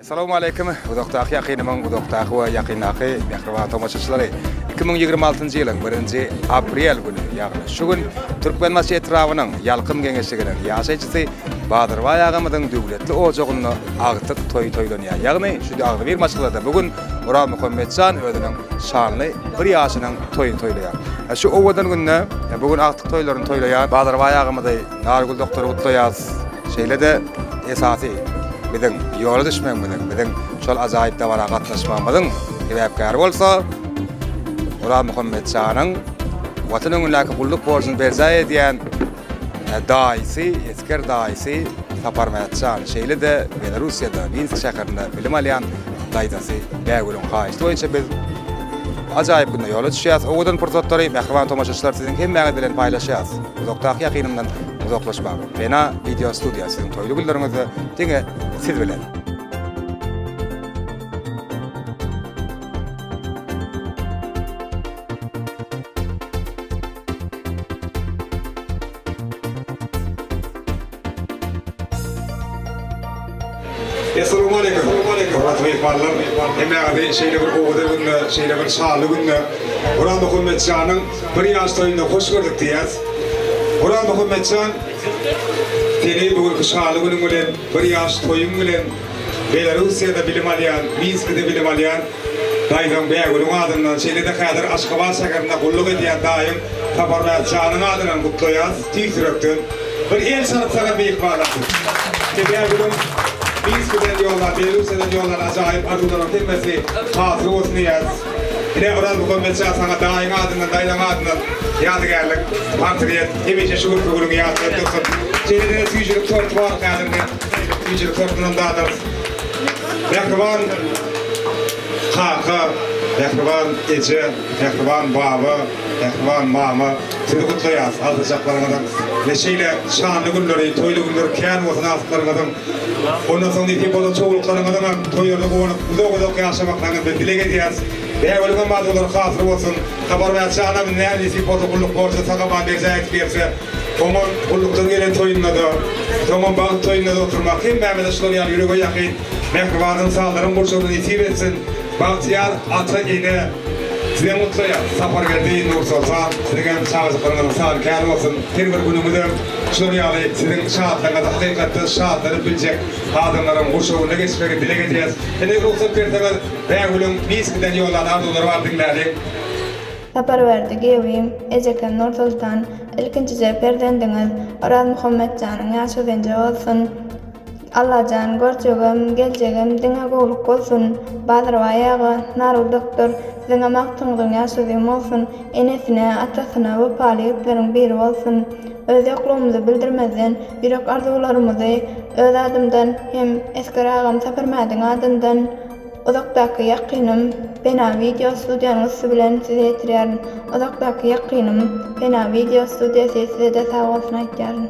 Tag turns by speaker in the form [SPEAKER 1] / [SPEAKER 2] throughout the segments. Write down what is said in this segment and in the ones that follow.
[SPEAKER 1] Salowmaleýkim, uzakdaky ýakynymyň uzakdaky we ýakyndaky mähriban tomaşaçylary! 2026-njy ýylyň birinji aprel güni, ýagny şu gün Türkmenbaşy etrabynyň Ýalkym geňeşliginiň ýaşaýjysy Bazarbaý agamyzyň döwletli ojagynda agtyk toýy toýlanýar. Ýagny şu agzybir maşgalada bu gün Orazmuhammet jan özüniň şanly bir ýaşynyň toýuny toýlaýar. Şu owadan günde bu gün agtyk toýlaryny toýlaýan Bazarbaý agamyzy, Nargül doktory gutlaýarys. Şeýle-de esasy biziň ýola düşmegimiziň, biziň şol ajaýyp dabara gatnaşmagymyzyň sebäpkäri bolsa Orazmuhammet janyň Watan öňündäki gulluk borjuny berjaý edýän daýysy, esger daýysy Saparmät jan, şeýle-de Belarussiýada, Minsk şäherinde bilim alýan daýzasy Bägülüň haýyşty boýunça biz bu ajaýyp günde ýola düşýäris. Owadan pursatlary mähriban tomaşaçylar siziň hemmäňiz bilen paýlaşýarys. Uzakdaky ýakynymdan uzaklaşmaň. Pena wideo studiýa siziň toýly günleriňizde diňe siz bilen. Essalawmaleýkum, hormatly myhmanlar! Hemmäňizi şeýle bir owadan günde, şeýle bir şanly günde Orazmuhammet janyň bir ýaş toýunda hoş gördük diýýäs. Orazmuhammet jan, seni bu günki şanly günüň bilen, bir ýaş toýuň bilen Belarussiýada bilim alýan, Minskide bilim alýan daýzaň Bägülüň adyndan, şeýle-de häzir Aşgabat şäherinde gulluk edýän daýyň Saparmyrat janyň adyndan gutlaýas tüýs ýürekden. Bir el çalypsaňyz myhmanlar siz. Bägülüň Minskiden ýollan, Belarussiýadan ýollan ajaýyp arzuwlaryň hemmesi hasyl bolsun diýýäris. Ine Orazmuhammet jan saňa daýyň adyndan, daýzaň adyndan ýadygärlik portret. Hemişe şu günki günüňi ýatlap dursun. Şeýle-de süýjülik torty bar häzir ine. Süýjülik tortunam dadarys. Mähriban kaka, mähriban eje, mähriban baba, mähriban mama sizi gutlaýarys agtyjaklaryňyzyň we şeýle şanly günleri, toýly günleri kän bolsun agtyklaryňyzyň. Ondan soň nesip bolsa çowluklaryňyzyň hem toýlaryna guwanyp uzak-uzak ýaşamaklaryňyzy biz dileg edýäris. Bägülüňem arzuwlary hasyl bolsun. Saparmyrat janam indi nesip bolsa gulluk borjuny sag-aman berjaý edip gelse. Oňa gullukdan gelen toýunda-da, soňam bagt toýunda-da oturmak hemmämize şular ýaly ýürege ýakyn, mähriban ynsanlaryň gurşawyny nesip etsin! Bagtyýar ata-ene sizem gutlaýas! Sapargeldi, Nursoltan, siziňem çagajyklaryňyzyň sany kän bolsun! Her bir günüňizem şular ýaly siziň şatlygyňyzy hakykatdan şatlanyp biljek adamlaryň gurşawynda geçmegini dileg edýäs. Indi rugsat berseňiz, Bägülüň Minskiden ýollan arzuwlary bar diňläliň.
[SPEAKER 2] Saparberdi Gewim, ejekem Nursoltan, ilkinjije perzendiňiz Orazmuhammetjanyň ýaşy uzynja bolsun. Allajan görjegem, geljegem diňe gowluk bolsun. Bazarbaý aga, Nargül doktor, siziňem agtygyňyzyň ýaşy uzyn bolsun. Enesine, atasyna wepaly ýigitleriň biri bolsun. Öz ýoklugymyzy bildirmezden, ýürek arzuwlarymyzy öz adymdan hem Esger agam Saparmädiň adyndan Uzakdaky ýakynym Pena wideo studiýanyň üsti bilen size ýetirýärin. Uzakdaky ýakynym Pena wideo studiýasy sizede sag bolsun aýtýaryn.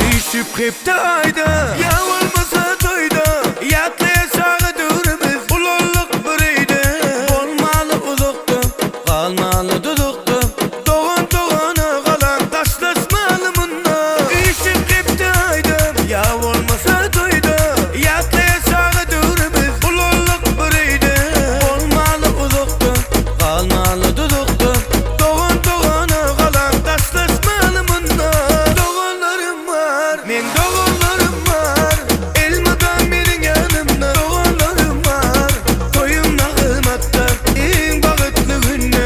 [SPEAKER 3] Üýşüp hepde aýda, ýa bolmasa toýda, Ýatlaýas çaga döwrümiz, ulaldyk bir öýde. Bolmaly uzakda, galmaly duzakda, Dogan dogana galan, daşlaşmaly munda. Üýşüp hepde aýda, ýa bolmasa toýda, Ýatlaýas çaga döwrümiz, ulaldyk bir öýde. Bolmaly uzakda, galmaly duzakda, Dogan dogana galan, daşlaşmaly munda. Doganlarym bar, meň doganlarym bar, Elmydam meniň ýanymda doganlarym bar. Toýumda hyzmatda, iň bagtly günde,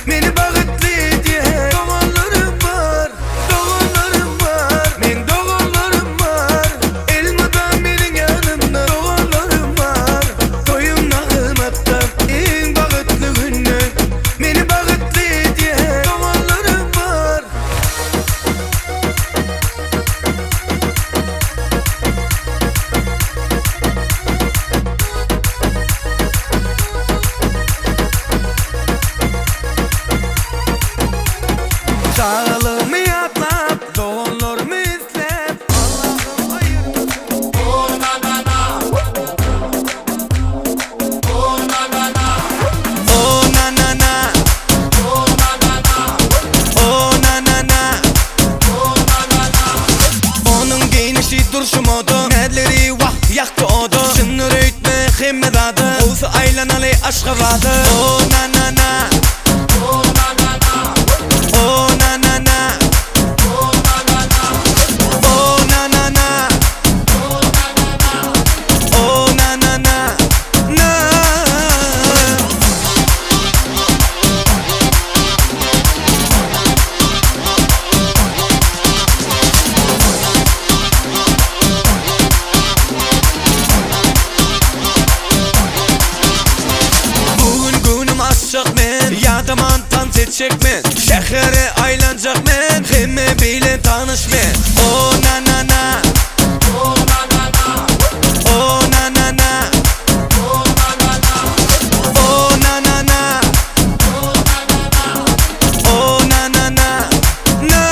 [SPEAKER 3] Meni bagtly edýän doganlarym bar. Doganlarym bar, meň doganlarym bar, Elmydam meniň ýanymda doganlarym bar. Toýumda hyzmatda, iň bagtly günde, Meni bagtly edýän doganlarym bar. Aşgabada. O na na na. O na na na. O na na na. O na na na. Na. Bu gün göwnüm açjak men Ýadaman tans etjek men Şähere aýlanjak men Hemme bilen tanyş men O na na na O na na na O na na na O na na na O na na na Na.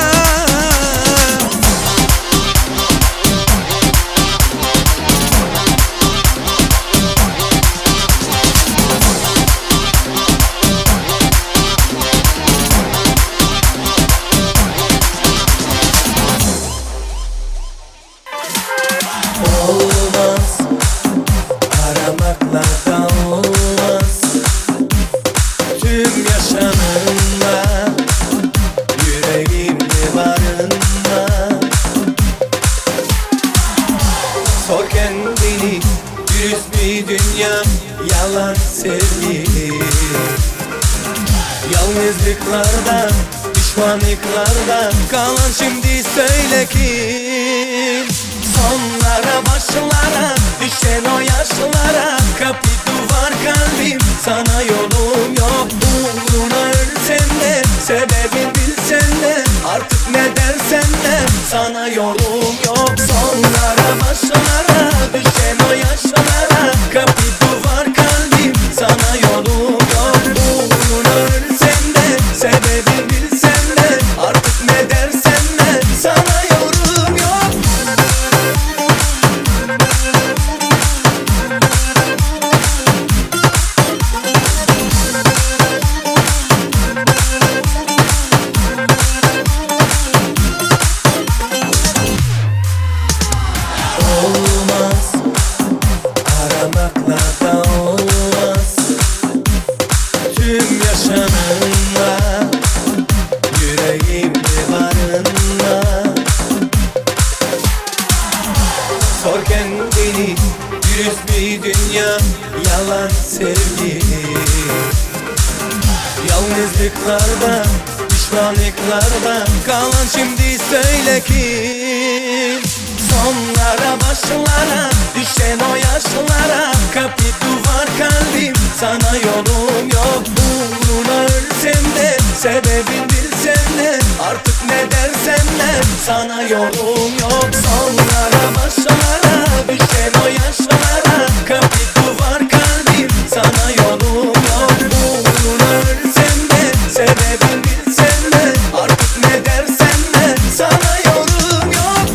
[SPEAKER 3] Olmaz Aramakla da olmaz Tüm yaşamımla Yüreğimde barınma Sor kendini Dürüst bir dünya Yalan sevgi Yalnızlıklarda Pişmanlıklarda Kalan şimdi söyle kim Sonlara başlara Düşen o yaşlara Kapı duvar kalbim Sana yolum yok Uğruna ölsem de Sebebin bilsen de Artık ne dersen de Sana yolum yok Sonlara başlara Düşen o yaşlara Kapı duvar kalbim Sana yolum yok Uğruna ölsem de Sebebin bilsen de Artık ne dersen de Sana yorum yok. Olmaz Aramakla da olmaz Tüm yaşamımla Yüreğimde barınma Sor kendini Dürüst bir dünya Yalan sevgi Yalnızlıklarda Pişmanlıklarda Kalan şimdi söyle kim Sonlara başlara Düşen o yaşlara Kapı duvar kalbim Sana yolum yok Uğruna ölsem de Sebebin bilsem de Artık ne dersen de Sana yolum yok Sonlara başlara Düşen o yaşlara Kapı duvar kalbim Sana yolum yok Uğruna ölsem de Sebebin bilsem de Artık ne dersen de Sana yorum yok.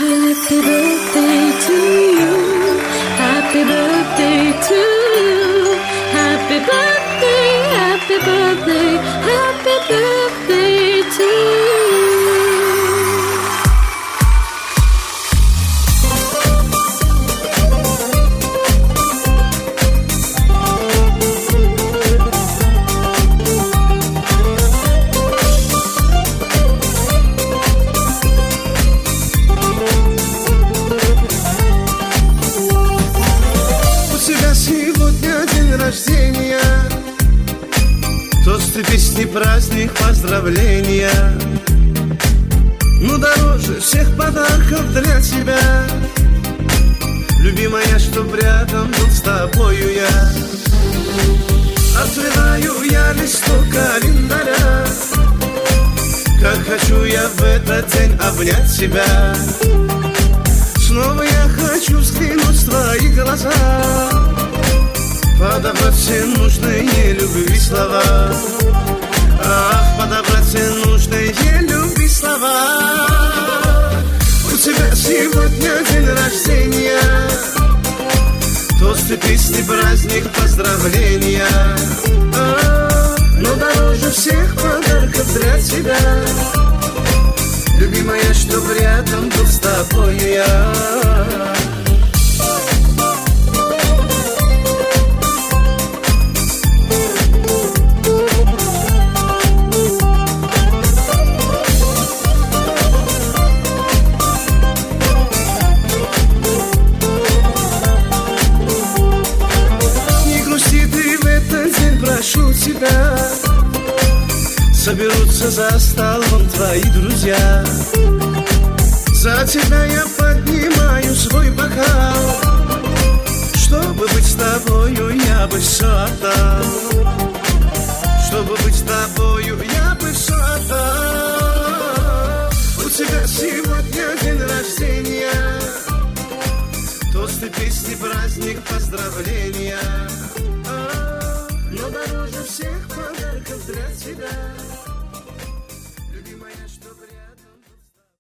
[SPEAKER 4] Happy birthday to you Happy birthday to you Happy birthday Happy birthday Happy birthday to you.
[SPEAKER 5] У тебя сегодня день рождения Тосты, песни, праздник, поздравления Ну дороже всех подарков для тебя Любимая, чтоб рядом был с тобою я Открываю я листок календаря Как хочу я в этот день обнять тебя Снова я хочу взглянуть в твои глаза Подобрать все нужные любви слова Ах, подобрать все нужные любви слова У тебя сегодня день рождения Тосты, песни, праздник, поздравления А, Но дороже всех подарков для тебя Любимая, чтоб рядом был с тобою я. Не грусти ты в этот день, прошу тебя. Соберутся за столом твои друзья. За тебя я поднимаю свой бокал. Чтобы быть с тобою, я бы все отдал. Чтобы быть с тобою, я бы все отдал. У тебя сегодня день рождения. Тосты, песни, праздник, поздравления. А, Но дороже всех подарков для тебя.